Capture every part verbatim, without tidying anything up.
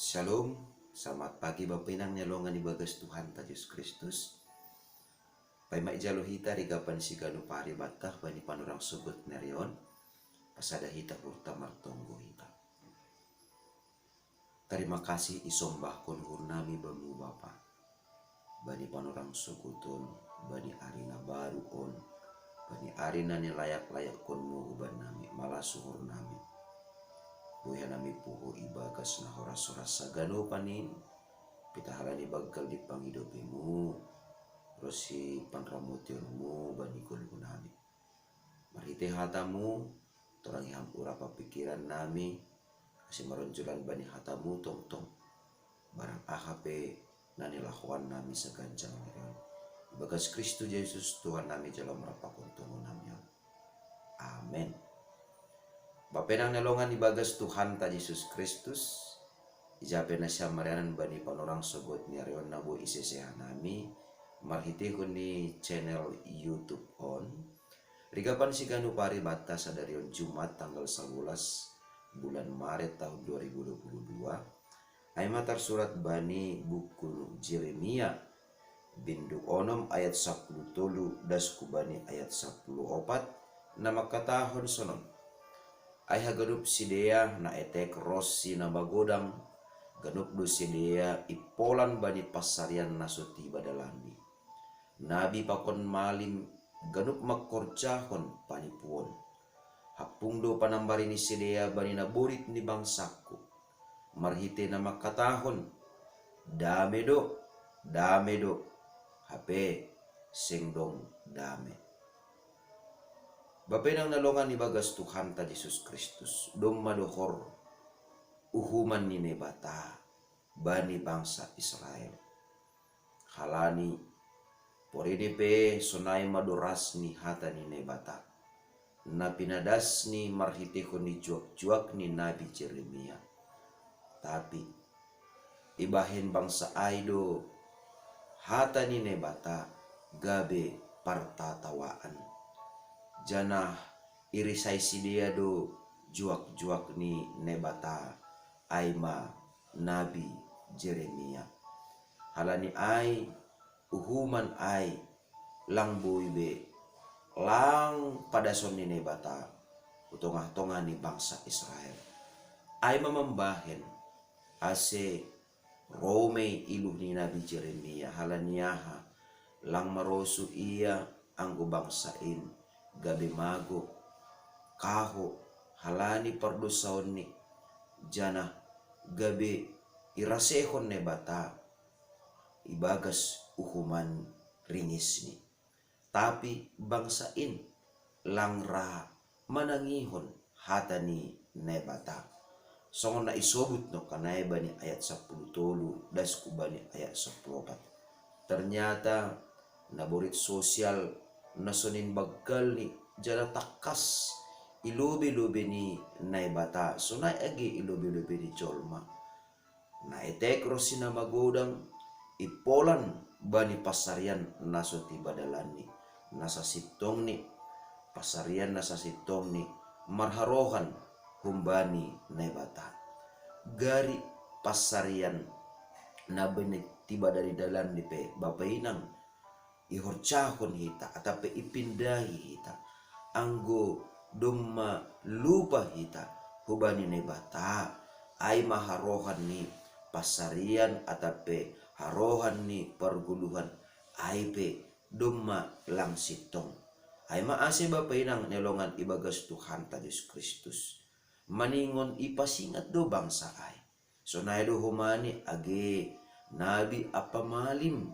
Shalom, selamat pagi Bapa Inang ni longan ibagas Tuhanta Jesus Kristus. Paima ijalo hita rigapan siganup ari banta bani panorang sogot ni ari on, pasada hita hurta martonggo hita. Tarima kasih isombahkon uhurnami bamu Bapa, bani panorang sogot on, bani ari na baru on, bani ari na nilayak-layakkonmu hubannami, malas uhurnami. Boi hanami puho ibagas na horas-horas haganupan in, pitahala ni banggal di pangidopimu, ronsi panramotionmu bani goluhnami. Marhite hatamu, torangi ham urap pingkirannami, ase maronjolan bani hatamu tongtong barang aha pe na nilahoannami saganjang ni ari on. Ibagas Kristus Jesus Tuhannami jalo marapakon tongonami on. Amen. Bapa Inang ni longan ibagas Tuhanta Jesus Kristus, ija pe nasiam marianan bani panorang sogot ni ari on na boi isese hanami marhitehon ni channel YouTube on. Rigapan siganup ari banta sadari on Jumat tanggal sabolas bulan Maret tahun dua ribu dua puluh dua. Ai ma tarsurat bani buku Jeremia, bindu onom ayat sapuluh tolu das hubani ayat sapuluh opat, na mangkatahon sonon: Ai haganup sidea na etek ronsi na magodang, ganup do sidea impolan bani pansarian na so tiba dalanni. Nabi pakon malim ganup mangkorjahon panipuon. Hampung do panambari ni sidea bani naborit ni bangsangku, marhite na mangkatahon: Dame do, dame do, hape seng dong dame. Bapa Inang na longan ibagas Tuhanta Jesus Kristus, domma dohor uhuman ni Naibata bani bangsa Israel. Halani porini pe sonai ma doras ni hata ni Naibata, na pinadasni marhitehon ni juak-juak ni nabi Jeremia. Tapi ibahen bangsa ai do hata ni Naibata gabe partatawaan, janah irisai sidea do juak-juak ni Naibata, ai ma nabi Jeremia. Halani ai uhuman ai lang boi be lang padason ni Naibata hu tongah-tongah ni bangsa Israel. Ai ma mambahen ase ro ma i iluh ni nabi Jeremia, halani aha? Lang marosuh ia anggo bangsa in gabe mago, kaho halani pardosaonni, janah gabe irasehon Naibata ibagas uhuman ringisni. Tapi bangsa in lang ra manangihon hata ni Naibata, songon na isobut nongkan ai bani ayat sapuluh tolu das hubani ayat sapuluh opat. Ternyata naborit sosial na sonin banggalni jala tangkas i lobei-lobei ni Naibata, sonai age i lobei-lobei ni jolma. Na etek ronsi na magodang, impolan bani pansarian na so tiba dalanni, na sasintongni, pansarian na sasintongni marharohan humbani Naibata. Gari pansarian na bani tiba dari dalanni pe, Bapa Inang, ihorjahon hita atap pe ipindahi hita, anggo domma lupa hita hubani Naibata, ai ma harohan ni pansarian atap pe harohan ni pargoluhan, ai pe domma lang sintong. Ai ma ase Bapa Inang ni longan ibagas Tuhanta Jesus Kristus, maningon ipasingat do bangsa ai. Sonai do homani age nabi ampa malim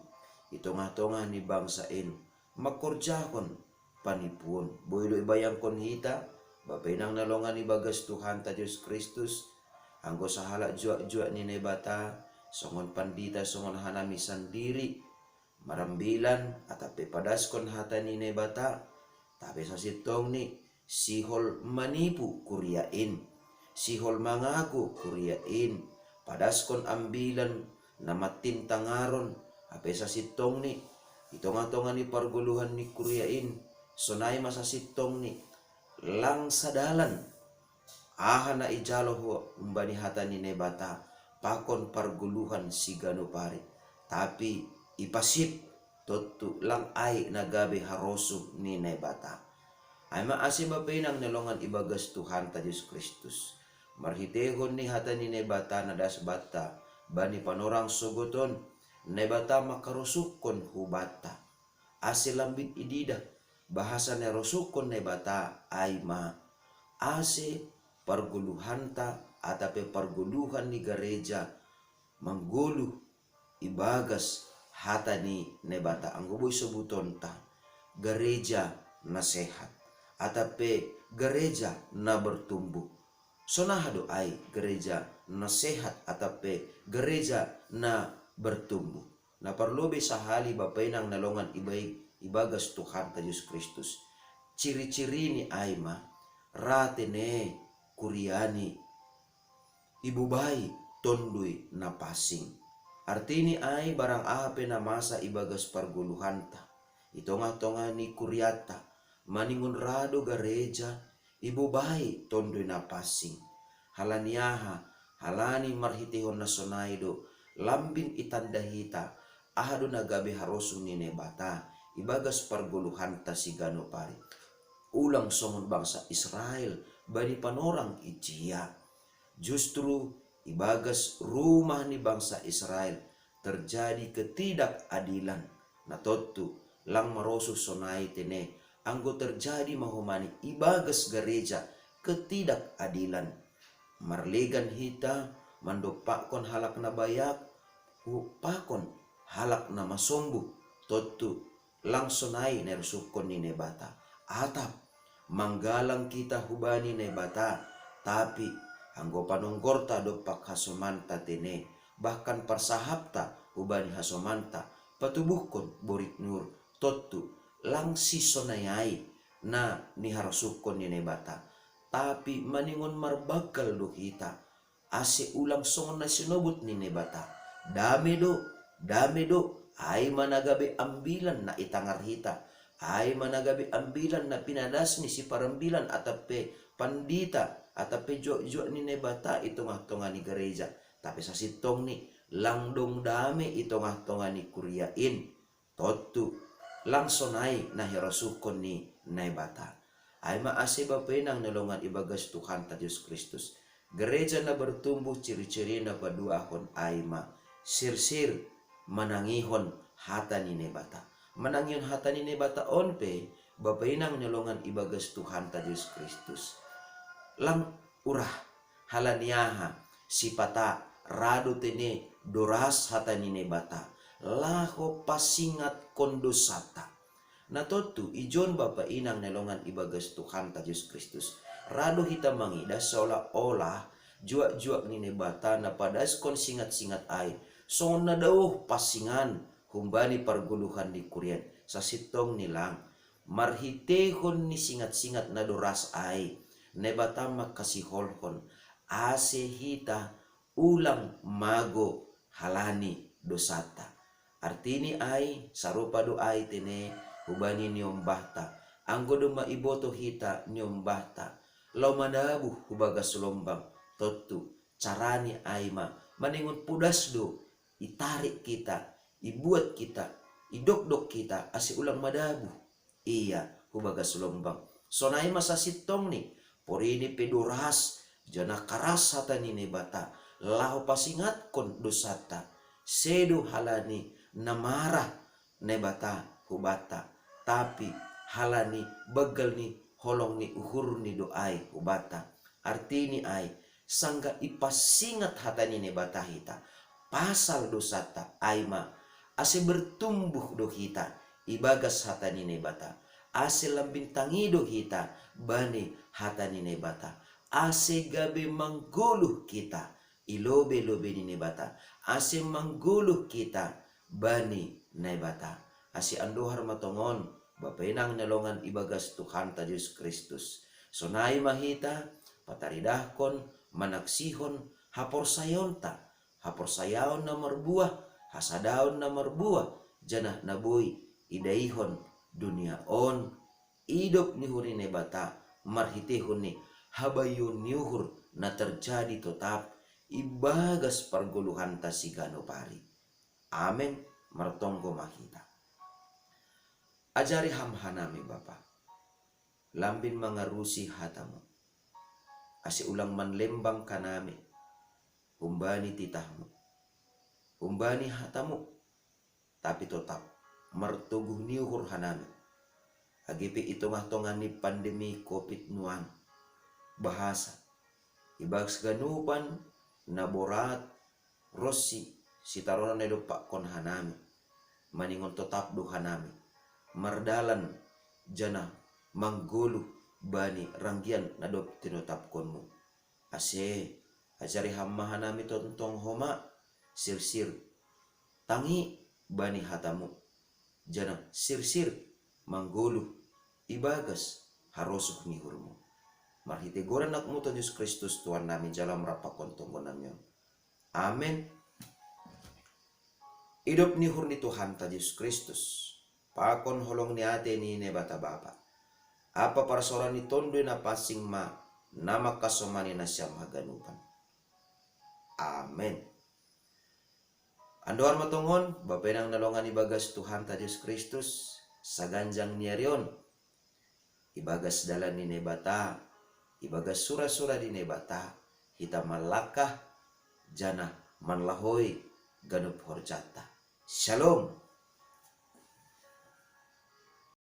i tongah-tongah ni bangsa in mangkorjahon panipuon. Boi do ibayangkon hita, Bapa Inang na longan ibagas Tuhanta Jesus Kristus, anggo sahalak juak-juak ni Naibata, songon pandita, songon hanami sandiri, marambilan atap pe padaskon hata ni Naibata, tapi sasintongni sihol manipu kuria in, sihol mangago kuria in, padaskon ambilan na martintangaron, hape sasintongni i tongah-tongah ni pargoluhan ni kuria in, sonai ma sasintongni lang sadalan aha na ijalo ho humbani hata ni Naibata, pakon pargoluhan siganup ari, tapi ipasit tontu lang ai na gabe harosuh ni Naibata. Ai ma ase bapa inang na longan ibagas Tuhanta Jesus Kristus, marhitehon ni hata ni Naibata na das banta bani panorang sogot on, Naibata mangkarosuhkon hubanta, ase lambin ididah bahasa na irosuhkon Naibata ai ma ase pargoluhanta atap pe pargoluhan ni gareja manggoluh ibagas hata ni Naibata. Anggo boi sobutonta, gareja na sehat atap pe gareja na bertumbuh. Sonaha do ai gareja na sehat atap pe gareja na bertumbuh? Na parlobei sahali bapa inang na longan ibai-, ibagas Tuhanta Jesus Kristus, ciri-cirini ai ma ra tene kuriani ibobai tondoi na pansing. Artini ai barang aha pe na masa ibagas pargoluhanta, i tongah-tongah ni kurianta, maningon ra do gareja ibobai tondoi na pansing. Halani aha? Halani marhitehon na sonai do lambin itanda hita aha do na gabe harosuh ni Naibata ibagas pargoluhanta siganup ari. Ulang songon bangsa Israel bani panorang ijia. Justru ibagas rumah ni bangsa Israel terjadi ketidakadilan. Na tontu, lang marosuh sonai tene anggo terjadi ma homani ibagas gareja ketidakadilan. Marlegan hita mandompakkon halak na bayak pakon halak na masombuh, tontu lang sonai na irosuhkon ni Naibata. Atap, manggalang hita hubani Naibata, tapi anggo panonggorta dompak hasomanta tene, bahkan parsahapta hubani hasomanta patubuhkon borit ni uhur, tontu lang sisonai ai na niharosuhkon ni Naibata, tapi maningon marbanggal do hita, ase ulang songon na sinobut ni Naibata. Dame do, dame do, ai ma na gabe ambilan na itangar hita, ai ma na gabe ambilan na pinadas ni siparambilan atap pe pandita atap pe juak-juak ni Naibata i tongah-tongah ni gareja. Tapi sasintongni, lang dong dame i tongah-tongah ni kuria in. Tontu, lang sonai na hirosuhkon ni Naibata. Ai ma ase bapa inang na longan ibagas Tuhanta Jesus Kristus, gareja na bertumbuh ciri-ciri na paduahon ai ma sirsir manangihon hata ni Naibata. Manangihon hata ni Naibata on pe bapa inang na longan ibagas Tuhanta Jesus Kristus, lang urah. Halani aha? Sipata ra do tene doras hata ni Naibata laho pasingatkon dosanta. Na tontu, ijon bapa inang na longan ibagas Tuhanta Jesus Kristus, ra do hita mangidah seolah-olah juak-juak ni Naibata na padaskon singat-singat ai songon na daoh pansingan humbani pargoluhan ni kurian. Sasintongni lang, marhitehon ni singat-singat na doras ai, Naibata mangkasiholhon ase hita ulang mago halani dosanta. Artini ai sarupa do ai tene hubani niombahta. Anggo domma iboto hita niombahta laho madabuh hubagas lombang, tontu carani ai ma maningon podas do itarik hita, ibuat hita, idokdok hita ase ulang madabuh ia hubagas lombang. Sonai ma sasintongni, porini pe doras janah karas hata ni Naibata laho pasingatkon dosanta, sedo halani na marah Naibata hubanta, tapi halani banggal ni holong ni uhurni do ai hubanta. Artini ai, sanggah ipasingat hata ni Naibata hita pasal dosanta, ai ma ase bertumbuh do hita ibagas hata ni Naibata, ase lambin tangi do hita bani hata ni Naibata, ase gabe manggoluh hita i lobei-lobei ni Naibata, ase manggoluh hita bani Naibata. Ase andohar ma tongon, bapa inang na longan ibagas Tuhanta Jesus Kristus, sonai ma hita pataridahkon, manaksihon haporsayaonta, haporsayaon na marbuah, hasadaon na marbuah, janah na boi idaihon dunia on, idop ni uhur ni Naibata marhitehon ni habayuon ni uhur na terjadi totap ibagas pargoluhanta siganup ari. Amen. Martonggo ma hita. Ajari ham hanami Bapa, lambin mangarusi hatamu, ase ulang manlembang hanami humbani titahmu, humbani hatamu, tapi totap martoguh ni uhur hanami, age pe i tongah-tongah ni pandemi covid nuan, bahasa ibagas ganupan na borat ronsi sitaronon na idompakkon hanami, maningon totap do hanami mardalan janah manggoluh bani ranggian na dob tinotapkonmu. Ase ajari ham ma hanami tongtong homa sirsir tangi bani hatamu, janah sirsir manggoluh ibagas harosuh ni uhurmu. Marhitei goran anakmu Tuhan Jesus Kristus Tuhan nami jala marapakon tonggo nami on. Amen. Idop ni uhur ni Tuhanta Jesus Kristus, pakon holong ni atei ni Naibata Bapa, ampa parsaoran ni Tonduy Napansing ma na mangkasomani nasiam haganupan. Amen. Andohar ma tongon, Bapa inang na longan ibagas Tuhanta Jesus Kristus, saganjang ni ari on, ibagas dalan ni Naibata, ibagas sura-sura ni Naibata, hita manlangkah janah manlahoi ganup horjanta. Shalom.